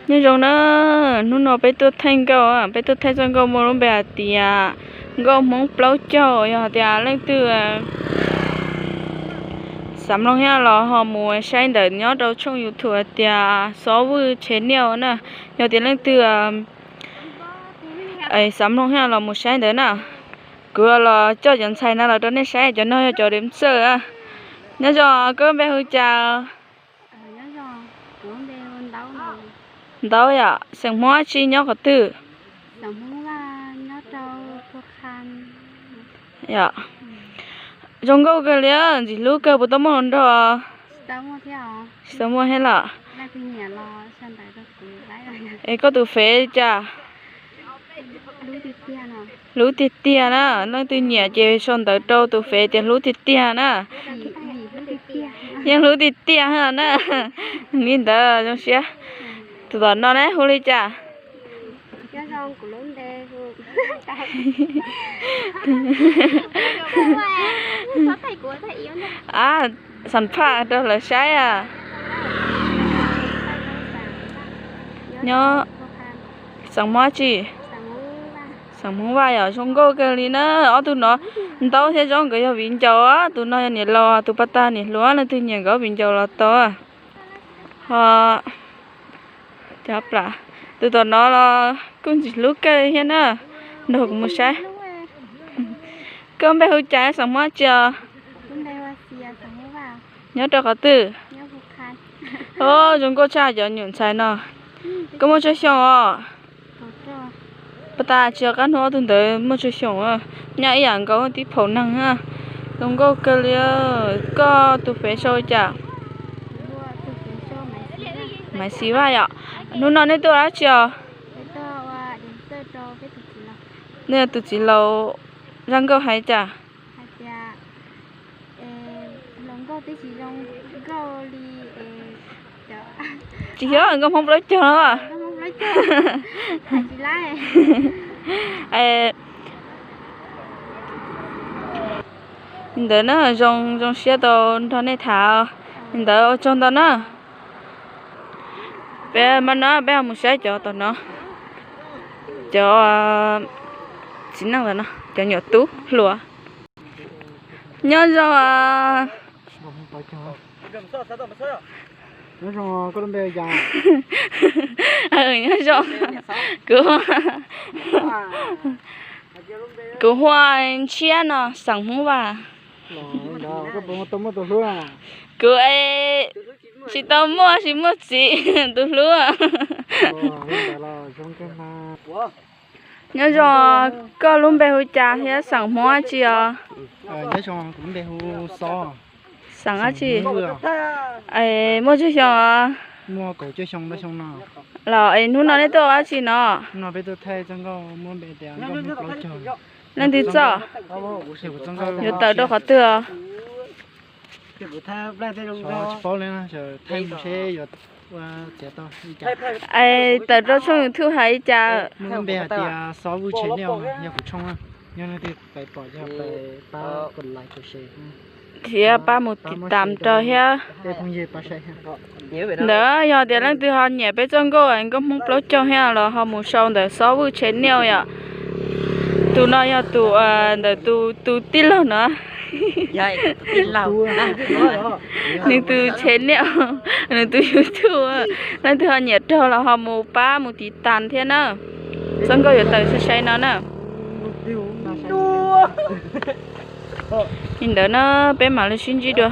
Nyob zoo na, hnub no peb tuaj thaij nkauj, peb tuaj thaij txoj nkauj muaj lub npe hais tias nkauj Hmoob plaub caug. Yog hais tias leej twg xav mloog thiab los ho mus saib ntawm nyob rau tshooj YouTube hais tias Xov Vwj Channel na. Yog tias leej twg xav mloog thiab los mus saib ntawd na. Kuv los coj cov ntxhais no los rau nej saib, cov no yog cov dancer. Nyob zoo, koj npe hu cas? Ntaub yom, xeem Hmoob dab tsi, nyob qhov twg? Zoo nkauj kawg li, ntxim hlub kawg, puas tau muaj hluas nraug? Tsis tau muaj thiab los? Es koj tus fev li cas? Hlub tiag tiag na, leej twg nyiam ces sau ntawv rau tus fev tias hlub tiag tiag na. Yeej hlub tiag tiag na. Li ntawd zoo siab. Tus tom no ne hu li cas? Xam phaj rau lawv saib. Nyob xeem Hmoob dab tsi? Xeem Hmoob Vaj yom, zoo nkauj kawg li na. Ob tug no, Ntaub thiab Zoo nkawd yog viv ncaus, tus no yog niam laus, tus pas tag niam hluas, leej twg nyiam nkawd viv ncaus los tau. Ho tus tom no los kuj ntxim hlub kawg thiab na, nrog kuv mus saib. Koj npe hu cas, xeem Hmoob dab tsi os? Nyob rau qhov twg? Zoo nkauj tshaj cov nyuam ntxhais no. Koj muaj tsawg xyoo os? Pas tag tsis yog qab hnub ob tug ntawd muaj tsawg xyoo, nyob ib yam nkaus tib phaum neeg. Zoo nkauj kawg li. Koj tus fev sau li cas? Maiv Xis Vaj yom. Hnub no nej tuaj ua dab tsi os? Nej tus txiv laus zaj nkauj hais li cas? Tsis yog nkauj Hmoob plaub caug los? Li ntawd na, zoo zoo siab tau nrog nej tham. Li ntawd ua tsaug ntau na. Peb mas no peb mus saib cov tom no, cov txiv neej tom no, cov nyuam tub hluas. Nyob zoo. Nyob zoo, koj lub npe hu cas? Nyob zoo, kuv, kuv hu ua Ntshiab no, xeem Hmoob Vaj. Koj puas tau muaj tus hlub? Kuv tsis tau muaj, tsis muaj txiv tus hlub. Nyob zoo, koj lub npe hu cas thiab xeem Hmoob dab tsi os? Nyob zoo, kuv lub npe hu Xob. Xeem dab tsi? Muaj tsawg xyoo os? Muaj kaum cuaj xyoo ntau xyoo no. Los es hnub no nej tuaj ua dab tsi no? Hnub no peb tuaj thaij txoj nkauj muaj npe tias nkauj Hmoob plaub caug. Leej twg txoj? Yuav tawm rau qhov twg os? Tsis paub li, thaij mus seb yuav txiav tau li cas. Es tawm rau tshooj YouTube hais li cas? Muaj lub npe hais tias Xob Vwj Channel, yog kuv tshooj, yog leej twg pom ces pab like, share thiab pab mus tiv tam rau thiab. Ntawd yog tias leej twg ho nyiam peb txoj nkauj, nkauj Hmoob plaub caug thiab los ho mus sau ntawm Xob Vwj Channel yom. Tus no yog tus, ntawm tus, tus tij laug no. Nws tus channel, nws tus YouTube, leej twg ho nyiam raug los ho mus pab mus tiv tam thiab na. Txoj nkauj yuav tawm sai sai no na. Li ntawd na, peb mam li sib ntsib dua.